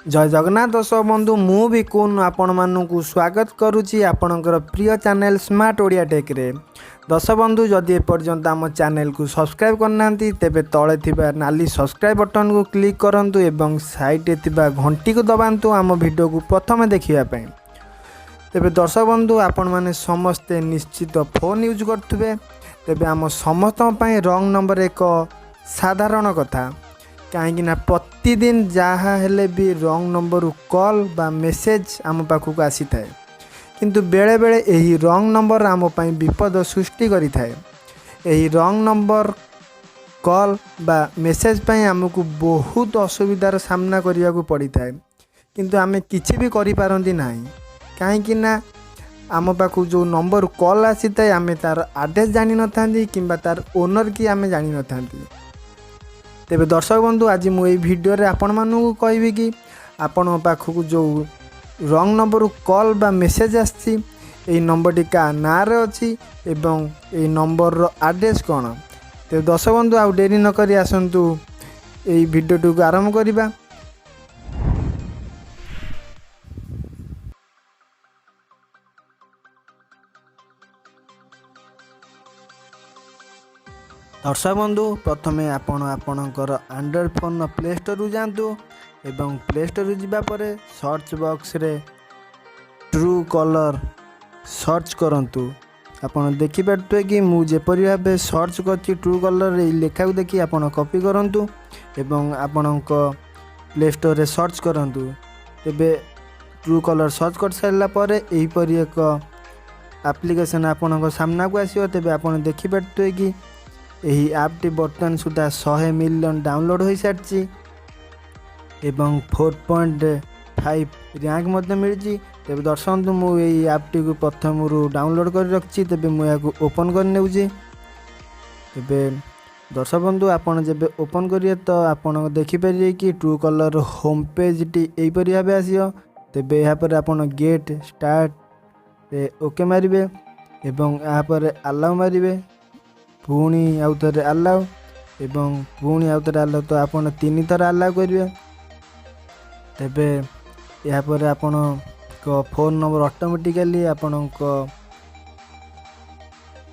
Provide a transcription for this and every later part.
ଜୟ ଜଗନ୍ନାଥ ଦର୍ଶକ ବନ୍ଧୁ, ମୁଁ ବି କୁନ୍ ଆପଣମାନଙ୍କୁ ସ୍ୱାଗତ କରୁଛି ଆପଣଙ୍କର ପ୍ରିୟ ଚ୍ୟାନେଲ୍ ସ୍ମାର୍ଟ ଓଡ଼ିଆ ଟେକ୍ରେ। ଦର୍ଶକ ବନ୍ଧୁ, ଯଦି ଏପର୍ଯ୍ୟନ୍ତ ଆମ ଚ୍ୟାନେଲକୁ ସବସ୍କ୍ରାଇବ୍ କରିନାହାନ୍ତି, ତେବେ ତଳେ ଥିବା ନାଲି ସବସ୍କ୍ରାଇବ୍ ବଟନକୁ କ୍ଲିକ୍ କରନ୍ତୁ ଏବଂ ସାଇଡ଼୍ରେ ଥିବା ଘଣ୍ଟିକୁ ଦବାନ୍ତୁ ଆମ ଭିଡ଼ିଓକୁ ପ୍ରଥମେ ଦେଖିବା ପାଇଁ। ତେବେ ଦର୍ଶକ ବନ୍ଧୁ, ଆପଣମାନେ ସମସ୍ତେ ନିଶ୍ଚିତ ଫୋନ୍ ୟୁଜ୍ କରୁଥିବେ। ତେବେ ଆମ ସମସ୍ତଙ୍କ ପାଇଁ ରଙ୍ଗ ନମ୍ବର ଏକ ସାଧାରଣ କଥା, କାହିଁକିନା ପ୍ରତିଦିନ ଯାହା ହେଲେ ବି ରଙ୍ଗ ନମ୍ବରରୁ କଲ୍ ବା ମେସେଜ୍ ଆମ ପାଖକୁ ଆସିଥାଏ। କିନ୍ତୁ ବେଳେବେଳେ ଏହି ରଙ୍ଗ ନମ୍ବର ଆମ ପାଇଁ ବିପଦ ସୃଷ୍ଟି କରିଥାଏ। ଏହି ରଙ୍ଗ ନମ୍ବର କଲ୍ ବା ମେସେଜ୍ ପାଇଁ ଆମକୁ ବହୁତ ଅସୁବିଧାର ସାମ୍ନା କରିବାକୁ ପଡ଼ିଥାଏ। କିନ୍ତୁ ଆମେ କିଛି ବି କରିପାରନ୍ତି ନାହିଁ, କାହିଁକି ନା ଆମ ପାଖକୁ ଯେଉଁ ନମ୍ବରରୁ କଲ୍ ଆସିଥାଏ, ଆମେ ତା'ର ଆଡ୍ରେସ୍ ଜାଣିନଥାନ୍ତି କିମ୍ବା ତା'ର ଓନର୍ କି ଆମେ ଜାଣିନଥାନ୍ତି। ତେବେ ଦର୍ଶକ ବନ୍ଧୁ, ଆଜି ମୁଁ ଏଇ ଭିଡ଼ିଓରେ ଆପଣମାନଙ୍କୁ କହିବି କି ଆପଣଙ୍କ ପାଖକୁ ଯେଉଁ ରଙ୍ଗ ନମ୍ବରରୁ କଲ୍ ବା ମେସେଜ୍ ଆସିଛି, ଏଇ ନମ୍ବରଟି କାହା ନାଁରେ ଅଛି ଏବଂ ଏଇ ନମ୍ବରର ଆଡ୍ରେସ୍ କ'ଣ। ତେବେ ଦର୍ଶକ ବନ୍ଧୁ, ଆଉ ଡେରି ନକରି ଆସନ୍ତୁ ଏଇ ଭିଡ଼ିଓଟିକୁ ଆରମ୍ଭ କରିବା। ଦର୍ଶକ ବନ୍ଧୁ, ପ୍ରଥମେ ଆପଣ ଆପଣଙ୍କର ଆଣ୍ଡ୍ରଏଡ଼୍ ଫୋନ୍ର ପ୍ଲେ ଷ୍ଟୋରକୁ ଯାଆନ୍ତୁ ଏବଂ ପ୍ଲେ ଷ୍ଟୋରକୁ ଯିବା ପରେ ସର୍ଚ୍ଚ ବକ୍ସରେ ଟ୍ରୁ କଲର୍ ସର୍ଚ୍ଚ କରନ୍ତୁ। ଆପଣ ଦେଖିପାରୁଥିବେ କି ମୁଁ ଯେପରି ଭାବେ ସର୍ଚ୍ଚ କରିଛି ଟ୍ରୁ କଲର୍, ଏଇ ଲେଖାକୁ ଦେଖି ଆପଣ କପି କରନ୍ତୁ ଏବଂ ଆପଣଙ୍କ ପ୍ଲେ ଷ୍ଟୋରରେ ସର୍ଚ୍ଚ କରନ୍ତୁ। ତେବେ ଟ୍ରୁ କଲର୍ ସର୍ଚ୍ଚ କରିସାରିଲା ପରେ ଏହିପରି ଏକ ଆପ୍ଲିକେସନ୍ ଆପଣଙ୍କ ସାମ୍ନାକୁ ଆସିବ। ତେବେ ଆପଣ ଦେଖିପାରୁଥିବେ କି ଏହି ଆପ୍ଟି ବର୍ତ୍ତମାନ ସୁଦ୍ଧା 100 ମିଲିୟନ୍ ଡାଉନଲୋଡ଼୍ ହୋଇସାରିଛି ଏବଂ 4.5 ର୍ୟାଙ୍କ ମଧ୍ୟ ମିଳିଛି। ତେବେ ଦର୍ଶକ, ମୁଁ ଏଇ ଆପ୍ଟିକୁ ପ୍ରଥମରୁ ଡାଉନଲୋଡ଼୍ କରି ରଖିଛି। ତେବେ ମୁଁ ଏହାକୁ ଓପନ୍ କରିନେଉଛି। ତେବେ ଦର୍ଶକ ବନ୍ଧୁ, ଆପଣ ଯେବେ ଓପନ୍ କରିବେ ତ ଆପଣ ଦେଖିପାରିବେ କି ଟ୍ରୁ କଲର୍ ହୋମ୍ ପେଜ୍ଟି ଏହିପରି ଭାବେ ଆସିବ। ତେବେ ଏହାପରେ ଆପଣ ଗେଟ୍ ଷ୍ଟାର୍ଟ ଓକେ ମାରିବେ ଏବଂ ଏହାପରେ ଆଲାଉ ମାରିବେ, ପୁଣି ଆଉ ଥରେ ଆଲାଉ ଏବଂ ପୁଣି ଆଉ ଥରେ ଆଲାଉ। ତ ଆପଣ ତିନି ଥର ଆଲାଉ କରିବେ। ତେବେ ଏହାପରେ ଆପଣଙ୍କ ଫୋନ୍ ନମ୍ବର ଅଟୋମେଟିକାଲି ଆପଣଙ୍କ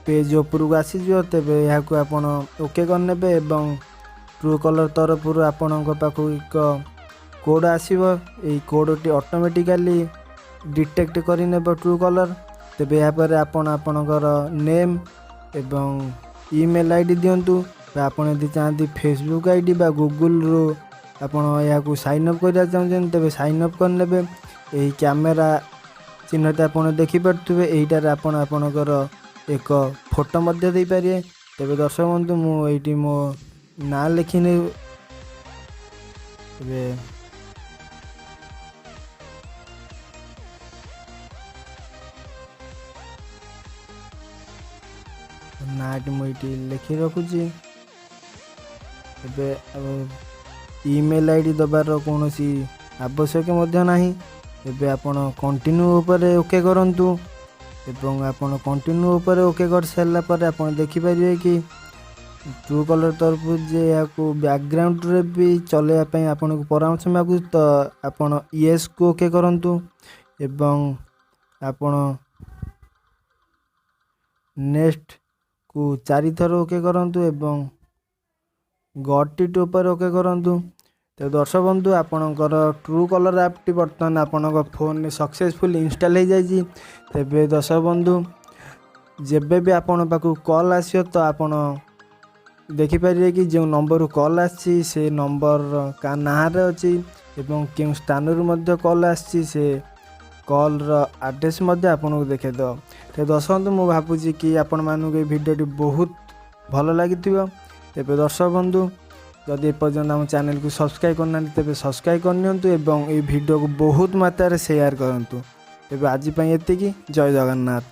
ପେଜ୍ ଉପରକୁ ଆସିଯିବ। ତେବେ ଏହାକୁ ଆପଣ ଓକେ କରିନେବେ ଏବଂ ଟ୍ରୁ କଲର୍ ତରଫରୁ ଆପଣଙ୍କ ପାଖକୁ ଏକ କୋଡ଼୍ ଆସିବ। ଏହି କୋଡ଼୍ଟି ଅଟୋମେଟିକାଲି ଡିଟେକ୍ଟ କରିନେବ ଟ୍ରୁ କଲର୍। ତେବେ ଏହାପରେ ଆପଣ ଆପଣଙ୍କର ନେମ୍ ଏବଂ ଇମେଲ୍ I D ଦିଅନ୍ତୁ ବା ଆପଣ ଯଦି ଚାହାନ୍ତି ଫେସବୁକ୍ I D ବା ଗୁଗୁଲରୁ ଆପଣ ଏହାକୁ ସାଇନ୍ ଅପ୍ କରିବାକୁ ଚାହୁଁଛନ୍ତି, ତେବେ ସାଇନ୍ ଅପ୍ କରିନେବେ। ଏହି କ୍ୟାମେରା ଚିହ୍ନଟି ଆପଣ ଦେଖିପାରୁଥିବେ, ଏଇଟାରେ ଆପଣ ଆପଣଙ୍କର ଏକ ଫଟୋ ମଧ୍ୟ ଦେଇପାରିବେ। ତେବେ ଦର୍ଶକ ବନ୍ଧୁ, ମୁଁ ଏଇଠି ମୋ ନାଁ ଲେଖିନେ। ତେବେ ନାଁଟି ମୁଁ ଏଇଠି ଲେଖି ରଖୁଛି। ଏବେ ଇମେଲ୍ I D ଦେବାର କୌଣସି ଆବଶ୍ୟକ ମଧ୍ୟ ନାହିଁ। ଏବେ ଆପଣ କଣ୍ଟିନ୍ୟୁ ଉପରେ ଓକେ କରନ୍ତୁ ଏବଂ ଆପଣ କଣ୍ଟିନ୍ୟୁ ଉପରେ ଓକେ କରିସାରିଲା ପରେ ଆପଣ ଦେଖିପାରିବେ କି ଟ୍ରୁ କଲର୍ ତରଫରୁ ଯେ ଏହାକୁ ବ୍ୟାକଗ୍ରାଉଣ୍ଡରେ ବି ଚଲେଇବା ପାଇଁ ଆପଣଙ୍କୁ ପରାମର୍ଶ ମାଗୁଛି, ତ ଆପଣ ୟେସ୍କୁ ଓକେ କରନ୍ତୁ ଏବଂ ଆପଣ ନେକ୍ସଟକୁ ଚାରିଥର ଓକେ କରନ୍ତୁ ଏବଂ ଗଟ୍ ଇଟ୍ ଉପରେ ଓକେ କରନ୍ତୁ। ତ ଦର୍ଶକ ବନ୍ଧୁ, ଆପଣଙ୍କର ଟ୍ରୁ କଲର୍ ଆପ୍ଟି ବର୍ତ୍ତମାନ ଆପଣଙ୍କ ଫୋନ୍ରେ ସକ୍ସେସଫୁଲି ଇନଷ୍ଟଲ୍ ହେଇଯାଇଛି। ତେବେ ଦର୍ଶକ ବନ୍ଧୁ, ଯେବେ ବି ଆପଣଙ୍କ ପାଖକୁ କଲ୍ ଆସିବ, ତ ଆପଣ ଦେଖିପାରିବେ କି ଯେଉଁ ନମ୍ବରରୁ କଲ୍ ଆସିଛି, ସେ ନମ୍ବର କାହା ନାଁରେ ଅଛି ଏବଂ କେଉଁ ସ୍ଥାନରୁ ମଧ୍ୟ କଲ୍ ଆସିଛି, ସେ କଲ୍ର ଆଡ୍ରେସ୍ ମଧ୍ୟ ଆପଣଙ୍କୁ ଦେଖାଇଦେବ। ତ ଦର୍ଶକ ବନ୍ଧୁ, ମୁଁ ଭାବୁଛି କି ଆପଣମାନଙ୍କୁ ଏଇ ଭିଡ଼ିଓଟି ବହୁତ ଭଲ ଲାଗିଥିବ। ତେବେ ଦର୍ଶକ ବନ୍ଧୁ, ଯଦି ଏପର୍ଯ୍ୟନ୍ତ ଆମ ଚ୍ୟାନେଲକୁ ସବସ୍କ୍ରାଇବ୍ କରିନାହାନ୍ତି, ତେବେ ସବସ୍କ୍ରାଇବ୍ କରିନିଅନ୍ତୁ ଏବଂ ଏଇ ଭିଡ଼ିଓକୁ ବହୁତ ମାତ୍ରାରେ ସେୟାର କରନ୍ତୁ। ତେବେ ଆଜି ପାଇଁ ଏତିକି। ଜୟ ଜଗନ୍ନାଥ।